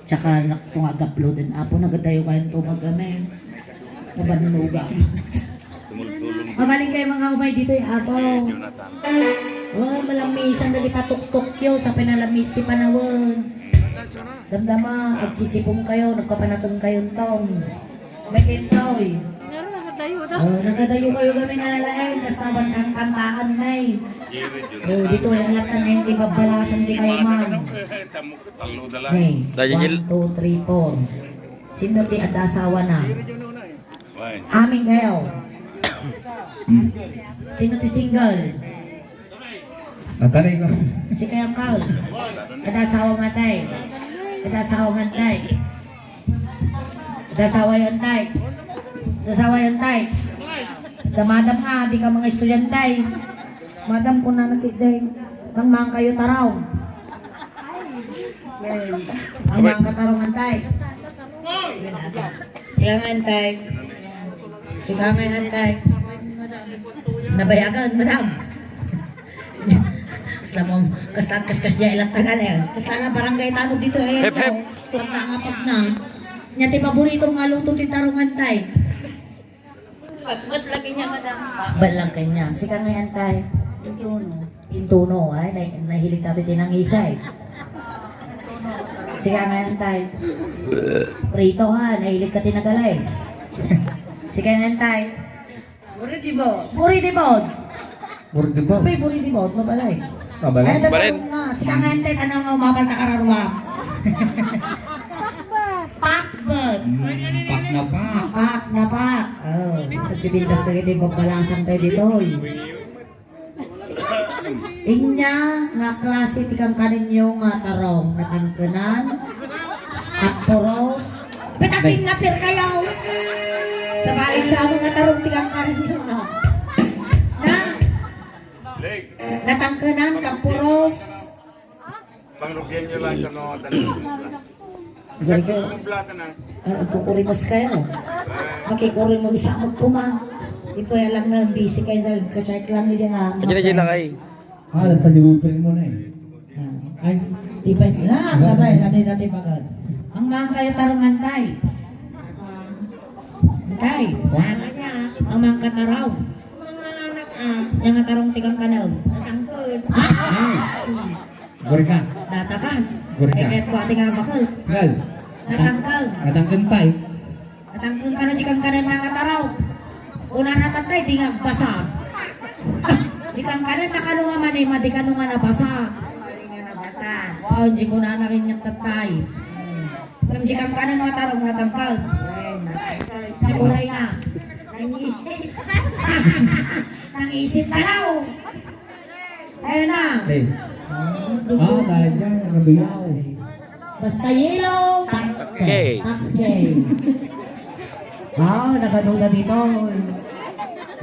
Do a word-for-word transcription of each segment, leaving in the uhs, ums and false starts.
Tsaka nak-, kung agaploaden, Apo, nagadayo kayo to magamin. Mabannuga. Mabalik kayo mga umay dito, eh, Apo. Uy, malamisan dagita tuktok yo, sa pinalamis ti panawen. Damdama, agsisipon kayo, nagpapanateng kayo tong. May kintoy. Ngaro, nagadayo na. Oh, nagadayo kayo kami na lalaeng, tas naman kang kantaan, may. Oh, dito, yung lahat na ngayon, di babalasan, di kayo man. Hey, Dahil one, two, three, four. Sino ti ada asawa na? Amin kayo. Sino ti single? Natalay ko. Si kayo, Carl. Ada asawa man, tay. Ada asawa man, tay. Ada asawa yon, tay. Ada asawa yon, tay. Ada madam nga, di ka mga estudyante. Madam, kung nanakit din. Nang mang kayo taraw. Ang mga katarungan, tay. Siya nga, tay. Siya nga, tay. Nabayagan, madam. Kasla mo, kasla, kaskas niya ilang tanan eh. Kasla na barangay tano dito eh. Hep, hep. Pag naangapag na. Niya ti paboritong maluto ti tarungan, tay. Pagput lagi niya, madam. Balang kanya. Sika nga yan, tay. Intuno. Intuno, ay, na, nahilig tayo tinangisay. Sika nga yan, tay. Prito, ha, nahilig ka tinagalays. Sika nga yan, tay. Buri di bo. Buri di bod. Buri di bod. May buri di bod, mabalay. Mabalay. Ay, Mabalay. Tatlo na. Sika nga yan, tay, tanong mo, mapal ka kararwa. Pakbet. Mm, pak na pak. Pak na pak. Oh, nagbibintas na gid yung pagbalasang tayo dito, eh. Inya nga klase ti kankaninyo nga tarong natangkenan, kappuros, pitating na pir kayo. Sa balik sa amo nga tarong ti kankaninyo. Na, natangkenan, kappuros. Pangrugian nyo lang kano, tanong. Sorry ko. Sa blata na. Ah, agkukurimas kayo. Makikurimas sa magkuma. Ito ay alam na, busy kayo sa kasayt lang niya nga. Ayan, ayan lang ay. Ah, nagpaliwipin mo na eh. Ah. Ay. Di pa, na, natay, natay, natay, bakit? Ang mga kayo tarungan, tay. Tay. What? Ang mga kataraw. Mga anak, ah. Yang tarong tigang kanaw. Matangkod. Ah? Ay. Gurika. Datakan. Gurika. Eket ko ati nga bakal. Gal. Natangkal. Natangkal pay. Natangkal kano di kang kanan nga taraw. Kuna na tatay, di nga agbasa. Di kang kanan na kano nga manima, di kano nga nabasa. Wow, di kuna na rin nga tatay. Ngem di kang kanan nga tarong natangkal. Nakulay na. Nangisip. Nangisip ka daw. Ayan na. Hey. Ah, dahil dyan, nakabiyaw. Basta yellow. Okay. Okay. Ah, nakaduda dito.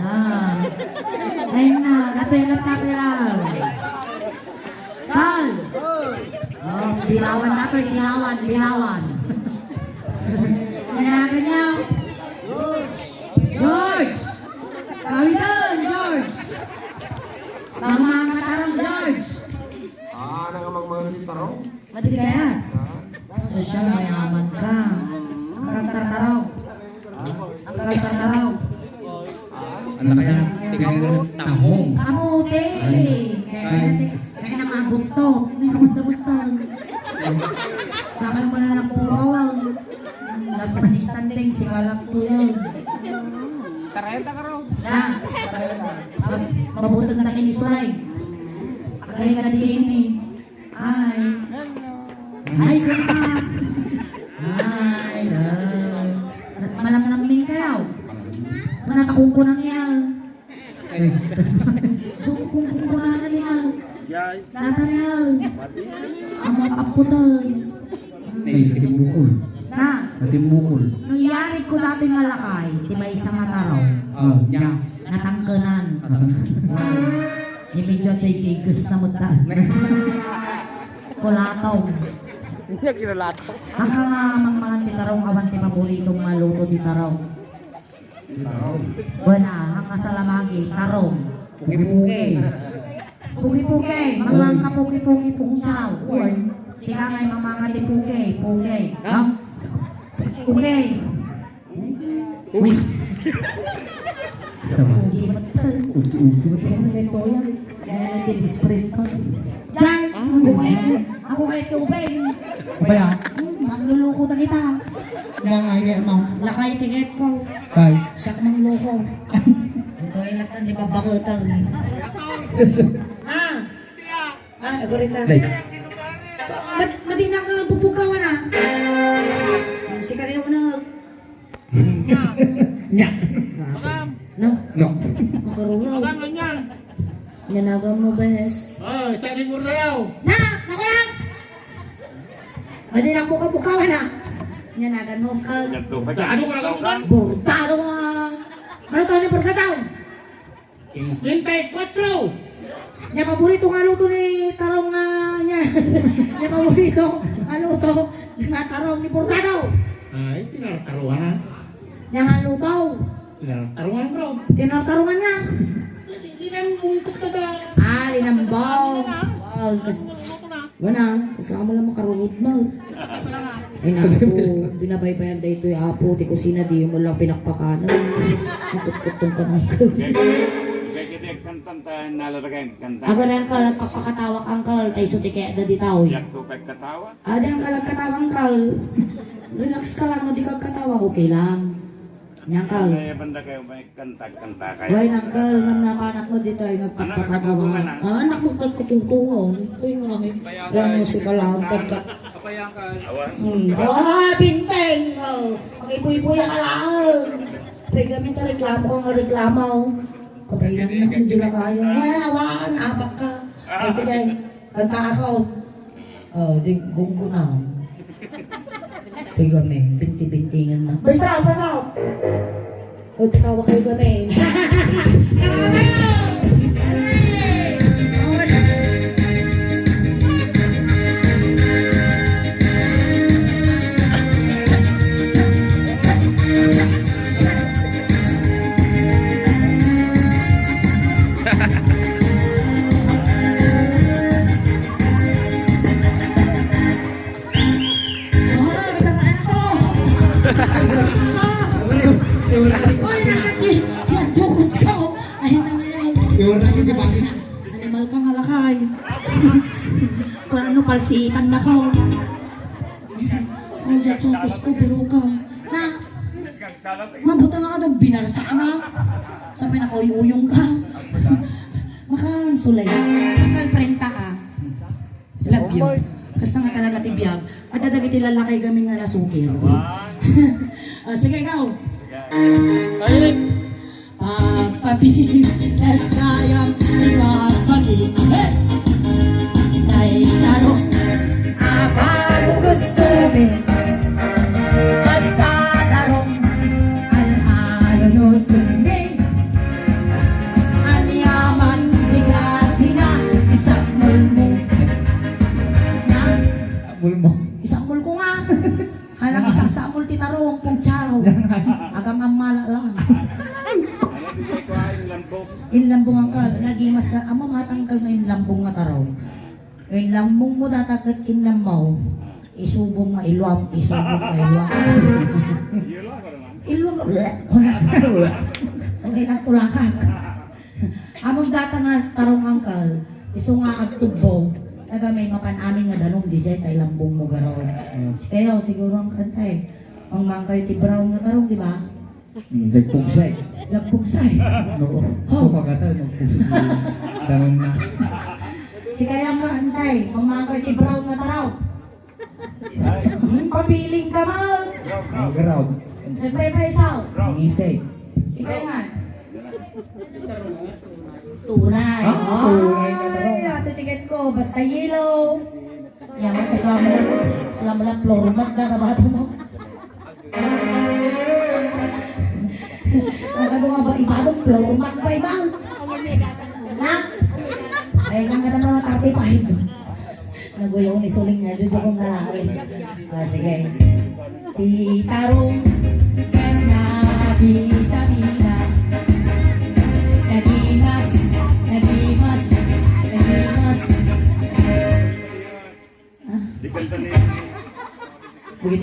Ah. Ayun na, natulog na pala. Tal. Oh, dilawan na to, dilawan, dilawan. Kaya ganyan. George! Kawitan, George! Mama, katarong, George! Ah, nang amang mga tarong? Mati kaya? Ah. Sosyal, mayaman ka. Ang kantar tarong. Ah. Ang kantar tarong. Ano kaya? Tingnan mo, tahong. Kamote! Ay. Kaya natin, kaya na mabuntot. Hindi ka magdabuntot. Sa akin mo na nagpurawang. Last man standing, si Kalak po yun. Tarayta ka raw. Na. Mab-, mabutang na kinisulay. Kaya ka di Jamie. Hi. Hi, Grandpa. Hi, love. Malamnam din kayo. Manatakong ko nang yan. So, kung kukunanan niya, Yay. Natanaw. Pati. Ang mga aputan. Ay, natimbukol. Na. Natimbukol. Nangyari ko dati nga lakay, ti maysa nga taraw. Oh, nya. Natangkenan. Natangkenan. Ni medyo tayo kay gus na muta. Kulatong. Hindi niya kinalato. Ang mga mangmangan ti tarong, awan ti paborito nga luto ti tarong. Buena, ang kasalamagi, tarong. Puki-puki. Pugi-pugi, mamangka pugi-pugi, pungsaw. Uy. Sika ngay mamangka ti pugi, pugi. Ha? Pugi. Uy. Sama. Pugi, ba't ka? Ugi-ugi, ba't ka? Ano ito yan? Yan, yan, desperate ka. Dahil, ako kaya, ako kaya ti ubay. Ubay, ah? Hmm, mangluluko na kita. Nga nga, nga, ma'am. Lakay tiket ko. Kay? Siak mangloko. Ito ay latan di babakutan. Ah! Ah, agurita. Nay. Ka-, mad-, madina ka bubugawan, ah. Sika rin una. Nya. No? No. Makaruraw. Nya nagan mo, bes. Oh, isa ni Murlayaw. Na! Naku lang! Madina ko kabukawan, ah. Nya nagan mo, kag. Ano ka lang? Bortado ka. Ano to, ano bortado? Cincuenta y cuatro. Nya paborito nga luto ni Tarong nga, nya. Nya paborito nga luto nga Tarong ni Bortado. Ay, tinartaruan. Nya nga luto. Tinartaruan, bro. Tinartaruan nga. Linambong, kas kada. Ah, linambong. Wow, kas-, Wana, kasama lang makarugod na. Ay, naku, binabaybayan da ito'y apo, ti kusina, di mo lang pinakpakanan. Nakutkot tong kanangkal. Gagadi, gagadi, kantanta, nalaragan, kanta. Ako na, angkal, nagpakpakatawak, angkal, tay isu ti kaya da di tao, eh. Yak to kagkatawa? Adi, angkal, nagkatawa, angkal. Relax ka lang, no, di kagkatawa, okay lang. Ni angkal. Ay, banda kayo, may kanta, kanta kayo. Way, angkal, ngem napanak mo ditoy, nagpakpakatawa. Anak, anak mo, katutungan. Uy, nga, eh. Walang musika lang, pagka- Apay, angkal. Hmm. Oh, binteng! Oh, mag-ibuy-buya ka lang. Pwede kami ka reklamo ka nga reklamo. Kabayan na, medyo na kayo. Ay, awa, naapak ka. Ay, sige, kanta ako. Oh, di gunggunang. Pigamin, binti-bintingan na. Basta, basta! Magtawa kayo kami. Ah, tama na ako. Uy, nakati. Yan, jokes ka, oh. Ay, na ngayon. Iwan na yung gibagin. Animal ka nga lakay. Kung ano, palsitan na ka, oh. Ang jokes ko, biro ka. Na, mabuta nga ka daw, binarsa ka na. Sa pinakauyuyong ka. Makansulay. Kalprenta ka. Love you. Kasta nga talaga ti biag. Adda dagiti lalaki gamin nga nasukir. Ah, sige, ikaw. Ay, Pagpapitas kayam ibabagi. Hey! Tay taro, apago gusto mi. Basta tarong al-alo no summi. Anyaman di klase na isakmol mo. Na? Sakmol mo. Isakmol ko nga. Hala, isakmol ti tarong, pungchaw. Agang ammala lang. Inlambong, angkal, nagimas na, amo matangkal nga inlambong nga tarong. Inlambong mo data ket inlammaw. Isubong nga iluam, isubong nga iluam. Iluam, wala. Wala. Wala. Wala. Wala. Amon data nga tarong, angkal, isu nga agtubbo, taga may mapan amin nga danum, di jay tay lambong mo garod. Mm. Kayo, siguro, angkal, tay, mangmangkay ti brown nga tarong, di ba? Mm, nagpugsay. Nagpugsay? Oo. Oh. Kapagatan, nagpugsay. Tanong na. Si kaya mo, antay, mangmangkay ti brown nga tarong. Hmm, papiling ka, Mal. Ang garaw. Nagpaypaysaw. Ang isay. Sige nga. Tunay. Ah, oh, tunay na ba? Ay, ate, tiket ko. Basta yellow. Yaman, kasama lang. Kasama lang, floor mat na nabato mo. Nagado nga ba, ibadong floor mat ba, ibang? Na? Ay, kang kata mga thirty-five. Naguyaw ni Suling nga, jojo kong nalain. Ah, sige. Ti tarong, nabitamina. Nagimas, nagimas, nagimas. Dagitoy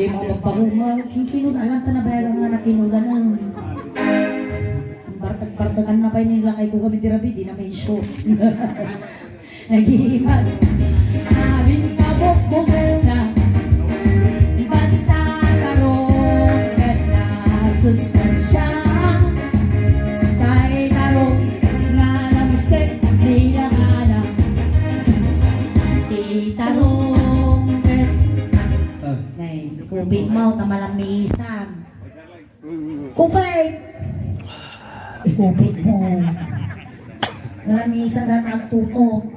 mga pagpaguma, kinkinud, alam ta nabayagan nga nakinudan, eh. Bartek-bartekan na pay ni lakay ko kami ti rabi, di na may show. Nagimas, abin kabukbukan na, basta tarong ket na sustansya. Tay tarong nga namusek, nilangana. Ti tarong ket, nay, kupit mo, ta malamisan. Kupit! Kupit mo. Malamisan na agtutok.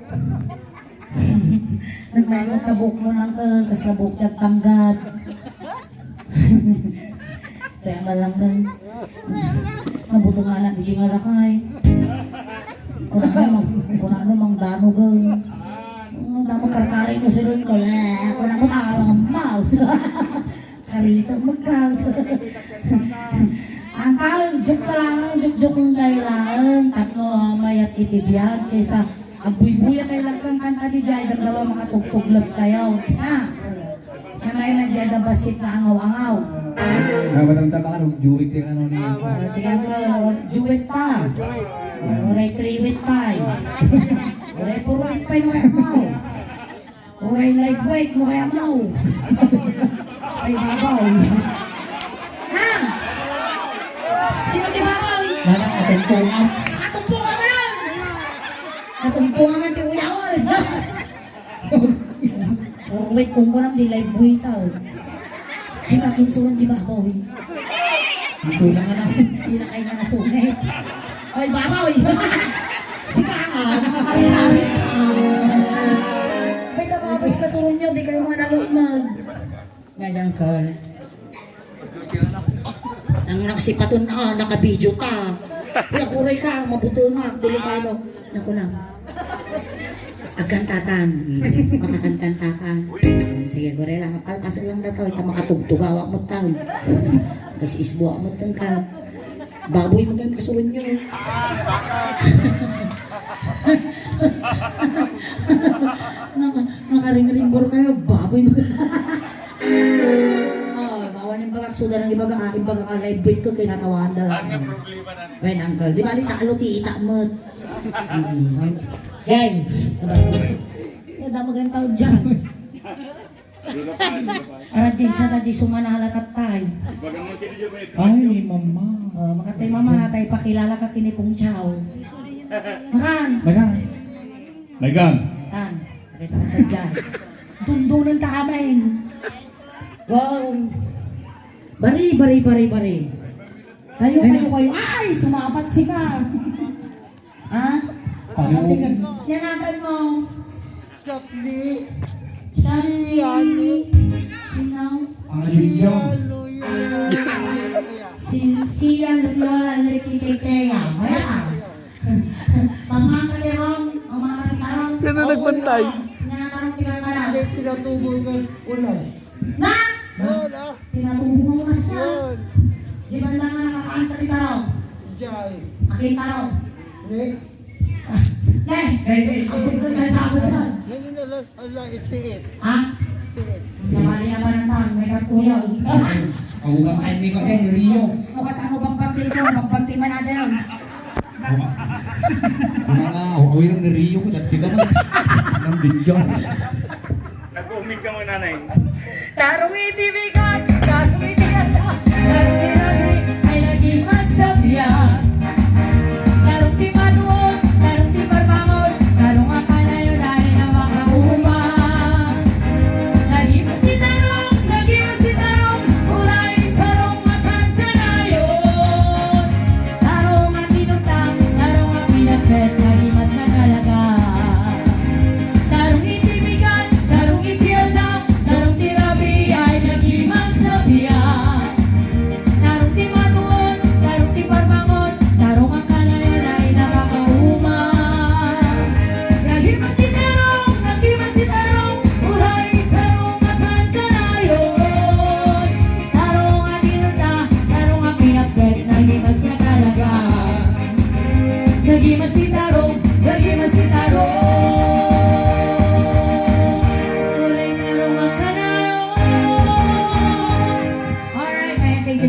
Nagmaingat ka buhok mo, uncle, kas na buhok nagtanggad. Kaya nga lang na, nabuto nga lang, di nga lakay. Kung ano mang, kung ano mang danugan. Oh, dapat karkarin mo si Ron, eh, kung ano mang alam ang mouse. Karito, magkal. Ang kaon, joke ka lang, joke-joke ng kailangan. Tatlo, mayat iti biyag, kaysa agbuybuya kayo lagkang kanta di jay, dagdawa makatugtuglad kayo. Ha? Namay na jay, da basit na angaw-angaw. Nabatang taba ka, nag-duet yung ano niya. Ah, sige, ang duet pa. Uray three-wit pa, eh. Uray four-wit pa, yung ano. Uray live weight mo kaya mo. Ay, babaw. Ha? Sino ti babaw? Wala, katumpungan. Katumpungan mo lang! Katumpungan man ti uyawon. Uray, kung ko lang di live weight, ah. Sino akin suwan di babaw, eh? Ang sulang na lang. Hindi na kayo na nasungit. Oy, babaw, oy. Sika, ah, makakari-kari. May tababay ka, surun nyo, di kayo mga nalukmag. Nga, uncle. Ang naksipaton, ah, naka-video ka. Uy, aguray ka, mabutungak, delikado. Naku na. Agkantatan. Makakankantakan. Sige, gorela. Mapalpasan lang na to. Ita makatugtugawa mo tayo. Kasi isbuak mo tang ka. Baboy mo kayong kasunyo. Naka, nakaringringgor kayo. Baboy mo. Oh, bawal yung bagak suda ng ibaga, ah, ibaga ka live weight ko, kinatawaan da lang. Ano yung problema na? Well, uncle, di ba, alita, alo, ti, ita, mo. Mm. Game. Nadama kayong tao dyan. Para di sa na di sumanala tatay. Ay, mama. Oh, makatay mama, tay pakilala ka kini Pung Chow. Makan. Makan. Makan. Tan, pakita ko ta dyan. Dundunan ta amin. Wow. Bari, bari, bari, bari. Kayo, kayo, kayo. Ay, sumapat sika. Ha? Ano? Pagkatigan. Yanakan mo. Shopee. Shopee. Sino? Ang video. Si, si Lola Leti Tetea. Wala ka. Pagmakatirong, pagmakatirong. Yan ang nagbantay. Yanakan mo, tigang ka lang. Pinatubo ng ulo. Na? Wala. Pinatubo mo na siya. Yun. Di ba na nga nakakaanta ti taro? Jay. Akin taro. Nick. Ne. Hey, hey. Ang pagkakasabot na. Ngayon na lang, ala, it's it. Ha? It's it. Sa mali na pa ng tang, may katuyog. Ang umapain ni Bakeng, Rio. O, kasano bang pagpil ko? Bang pagpil man natin? Mga, mga, aw-, away lang ni Rio ko, dati ka man. Ang video. Nag-uumig ka mo, nanay. Tarong iti bigat, tarong iti anda, tarong ti rabi, ay naging masabian. Tarong ti manuot, tarong ti parmangon, tarong a kanayon, ay na makauma. Nagimas ti tarong, nagimas ti tarong, uray tarong a kankanayon. Tarong a tinutang, tarong a pinagpet, nagimas a talaga. Tarong iti bigat, tarong iti andam, tarong ti rabi ay nagimas a biag.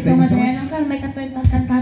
So, Madre, anong kan may kanta, kanta